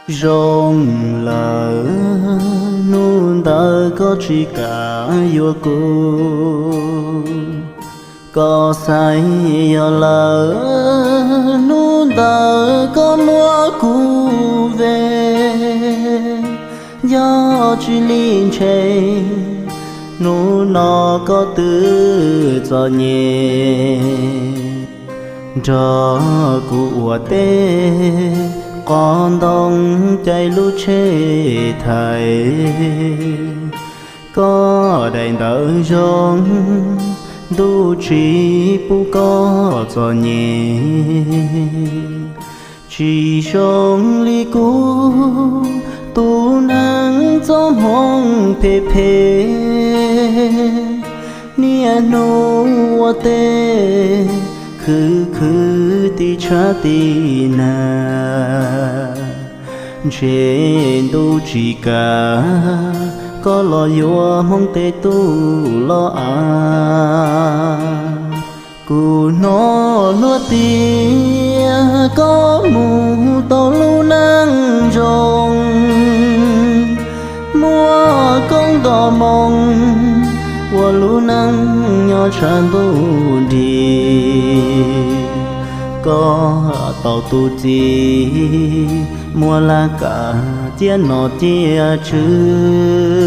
Zoo lawm, hnub ntawd koj tsis kam yuav kuv, koj xaiv yog lawm, hnub ntawd koj muab kuv ve. Yog tsis li ntshe, hnub no koj twb txom nyem, nrog kuv ua teb, qhov ntoo caij lub tsheb thaiv. Koj daim ntawv zoo, ntuj tsis pub koj txom nyem. Tsis zoo li kuv, tus neeg txoj hmoo phem phem, niaj hnub ua teb, khwv khwv tib tshav tib nag. Ntshe ntuj tsis kam, koj los yuav Hmoob tej tub los av. Kuv hnov luag tias koj mus tau lub neej zoo, muaj koob nto moo, ua lub neej nyob tshav ntuj nrig. Koj tau tus txiv muaj laj kam ciaj nom ciaj tswv,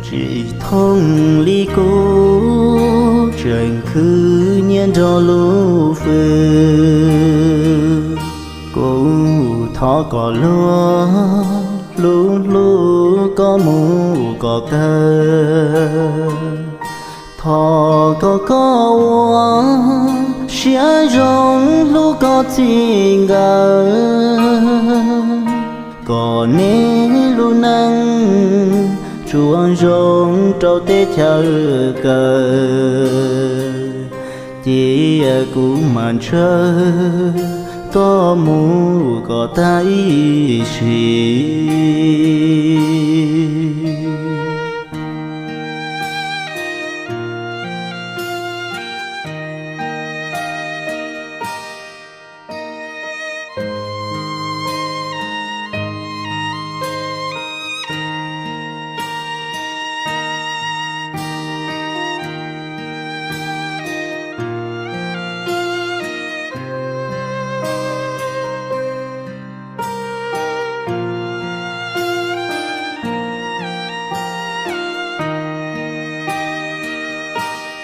tsis thooj li kuv tseem khwv nyiaj nrog lub fwj. Kuv thov kom luag hlub hlub koj mus kom kawg. Thov kom koj ua siab zoo hlub koj txij nkawm, kom neb lub neej tsuas zoo rau teb chaws kawg. Cia kuv mam ntshaw koj mus kom tag ib sim.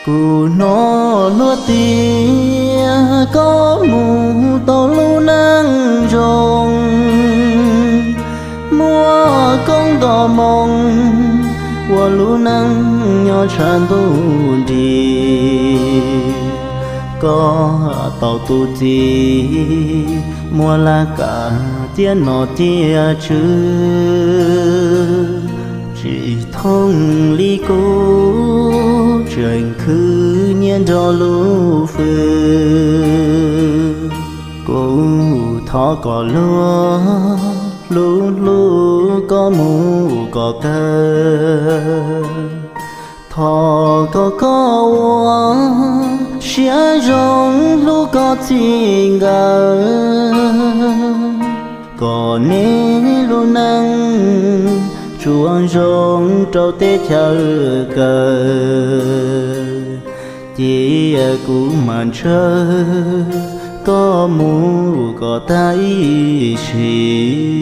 Kuv hnov luag tias koj mus tau lub neej zoo, muaj koob nto moo, ua lub neej nyob tshav ntuj nrig. Koj tau tus txiv muaj laj kam ciaj nom ciaj tswv, tsis thooj li kuv tseem khwv nyiaj nrog lub fwj. Kuv thov kom luag hlub hlub koj mus kom kawg. Thov kom koj ua siab zoo hlub koj txij nkawm, kom neb lub neej tsuas zoo rau teb chaws kawg. Cia kuv mam ntshaw koj mus kom tag ib sim.